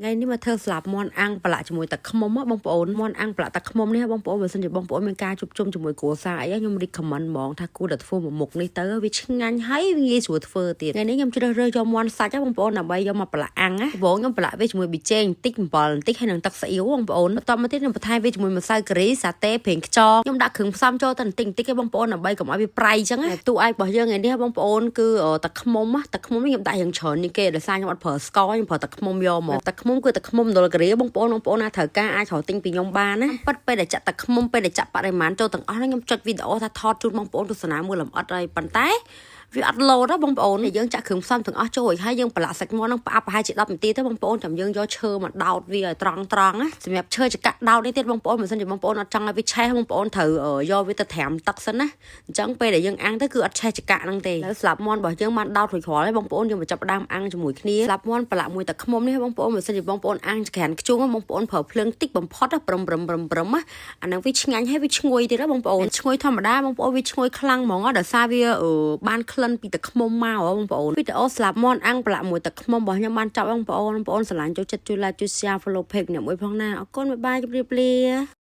ថ្ងៃនេះមកធ្វើស្លាបមាន់អាំងប្រឡាក់ជាមួយទឹកខ្មុំហ៎បងប្អូនមាន់អាំងប្រឡាក់ទឹកខ្មុំនេះហ៎បងប្អូនបើសិនជាបងប្អូនមានការជួបជុំជាមួយគ្រួសារអីខ្ញុំ recommend ហ្មងថាគួរតែធ្វើមួយមុខនេះទៅវាឆ្ងាញ់ហើយវាងាយស្រួលធ្វើទៀតថ្ងៃនេះខ្ញុំជ្រើសរើសយកមាន់សាច់ហ៎បងប្អូនដើម្បីយកមកប្រឡាក់អាំងណាបងខ្ញុំប្រឡាក់វាជាមួយប៊ីចេងបន្តិចអំបិលបន្តិចហើយនឹងទឹកស៊ីអ៊ីវបងប្អូនបន្តមកទៀតខ្ញុំបន្ថែមវាជាមួយម្សៅការីសាតេប្រេងខ្យងខ្ញុំដាក់គ្រឿងផ្សំចូលទៅបន្តិចបន្តិចឯងបងប្អូនដើម្បីកុំឲ្យវាប្រៃអញ្ចឹងណាតួឯករបស់យើងថ្ងៃនេះបងប្អូនគឺទឹកខ្មុំទឹកខ្មុំនេះខ្ញុំដាក់យ៉ាងច្រើននេះគេដោយសារខ្ញុំអត់ប្រើស្ករខ្ញុំប្រើទឹកខ្មុំយកមកទឹកខ្មុំគឺទឹកខ្មុំមណ្ឌលគិរីបងប្អូនបងប្អូនណាត្រូវការអាចរកទិញពីខ្ញុំបានណាប៉ិតពេលដែលចាក់ទឹកខ្មុំពេលដែលចាក់បរិមាណចូលទាំងអស់ហ្នឹងខ្ញុំចុចវីដេអូថាថតជូនបងប្អូនទស្សនាមួយលម្អិតហើយប៉ុន្តែវាអត់លោតទេបងប្អូនយើងចាក់គ្រឿងផ្សំទាំងអស់ចូលឲ្យហើយយើងប្រឡាក់សាច់មាន់ហ្នឹងផ្អាប់ប្រហែលជា10នាទីទៅបងប្អូនចាំយើងយកឈើមកដោតវាឲ្យត្រង់ត្រង់ណាសម្រាប់ឈើចកាក់ដោតនេះទៀតបងប្អូនបើសិនជាបងប្អូនអត់ចង់ឲ្យវាឆេះបងប្អូនត្រូវយកវាទៅត្រាំទឹកសិនណាអញ្ចឹងពេលដែលយើងអាំងទៅគឺអត់ឆេះចកាក់ហ្នឹងទេហើយស្លាបមាន់របស់យើងបានដោតរួចរាល់ហើយបងប្អូនយើងមកចាប់ផ្ដើមអាំងជាមួយគ្នាស្លាបមាន់ប្រឡាក់មួយទឹកខ្មុំនេះបងប្អូនបើសិនជាបងប្អូនអាំងចក្រានខ្ជុងបងប្អូនប្រើភ្លើងតិចបំផុតព្រឹមព្រឹមព្រឹមព្រឹមអាហ្នឹងវាឆ្ងាញ់ហើយវាឈ្ងុយទៀតណាបងប្អូនឈ្ងុយធម្មតាបងប្អូនវាឈ្ងុយខ្លាំងហ្មងដោយសារវាបានក្លិនពីទឹកខ្មុំមកបងប្អូនវីដេអូស្លាបមាន់អាំងប្រឡាក់មួយទឹកខ្មុំរបស់ខ្ញុំបានចប់បងប្អូនបងប្អូនស្រឡាញ់ចូលចិត្តជួយ like ជួយ share follow page អ្នកមួយផងណាអរគុណ bye bye ជម្រាបលា។